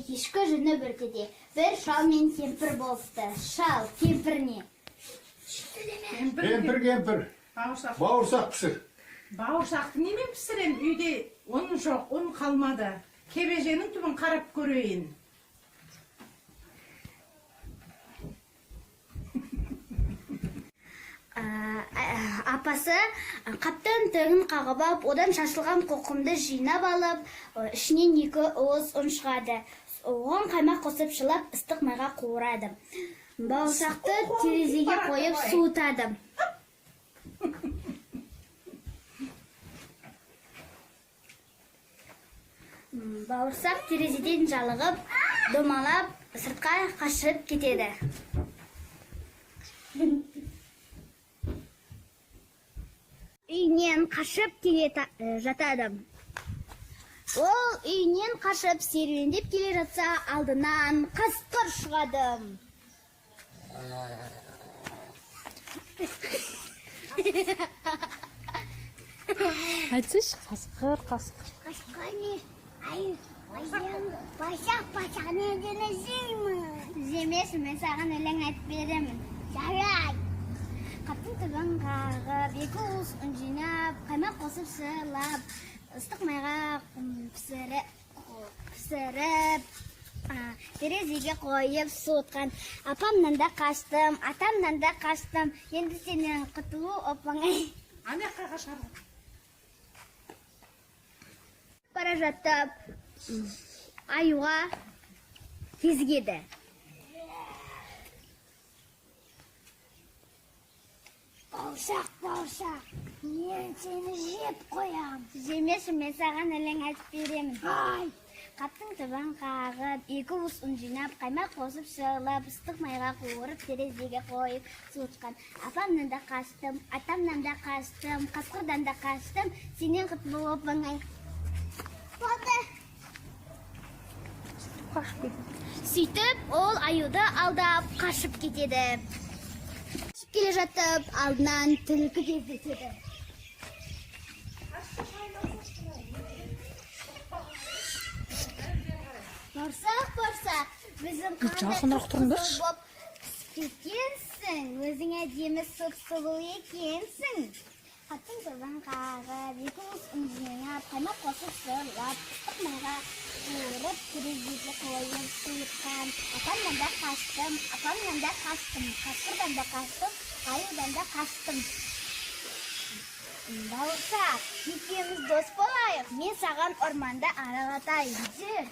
ешкі жүні бір теде. Бір шал мен кемпір болыпты. Шал кемпіріне: Кемпір, Кемпір, кемпір, бауырсақ. Бауырсақ пісір. Бауырсақты немен пісірем? Үйде ұн жоқ, ұн қалмады. Кебеженің түбін қарап көрейін. Апасы қаптың түбін қағып алып, одан шашылған қоқымды жинап алып, ішінен екі уыс ұн шығады. Оған қаймақ қосып шылап, ыстық майға қуырады. Бауырсақты терезеге қойып суытады. Бауырсақ терезеден жалығып, домалап, сыртқа қашып кетеді. Үйінен қашып келе жатады. Ол үйінен қашып серуендеп келе жатса, алдынан қасқыр шығады. Айтсайшы, қасқыр, қасқыр. Қасқыр не? Ай, башақ, башақ недені жеймін. Жемесін, мен саған өлең айтып беремін. Жарай. Қаптың түбін қағып, екі уыс ұн жинап, қаймақ қосып сырлап, ыстық майға пісіріп, терезеге қойып суытқан. Апамнан да қаштым, атамнан да қаштым. Енді сенен құтылу оп оңай. Ана жаққа қашар. Бара жатып, аюға кезігеді. Бауырсақ, бауырсақ, мен сені жеп қоям. Жемеші, мен саған өлең айтып беремін. Ай! Қаптың түбін қағып, екі уыс ұн жинап, қаймақ қосып шылап, ыстық майға қуырып, терезеге қойып суытқан. Апамнан да қаштым, атамнан да қаштым, қасқырдан да қаштым, сенен құтылу оп оңай. Болды. Қашып кетті. Сөйтіп, ол аюды алдап қашып кетеді. Қашып келе жатып, алдынан түлкі кездеседі. Бауырсақ, бауырсақ, біздің қандай Жақынырақ тұрыңдаршы. Болып пісіп кеткенсің, өзің әдемі сұп сұлу екенсің. Қаптың түбін қағып, екі уыс ұн жинап, қаймақ қосып сырлап, ыстық майға қуырып, терезеге қойып суытқан. Апамнан да қаштым, апамнан да қаштым, қасқырдан да қаштым, аюдан да қаштым. Бауырсақ, екеуміз дос болайық. Мен саған орманда аралатайын. Жүр.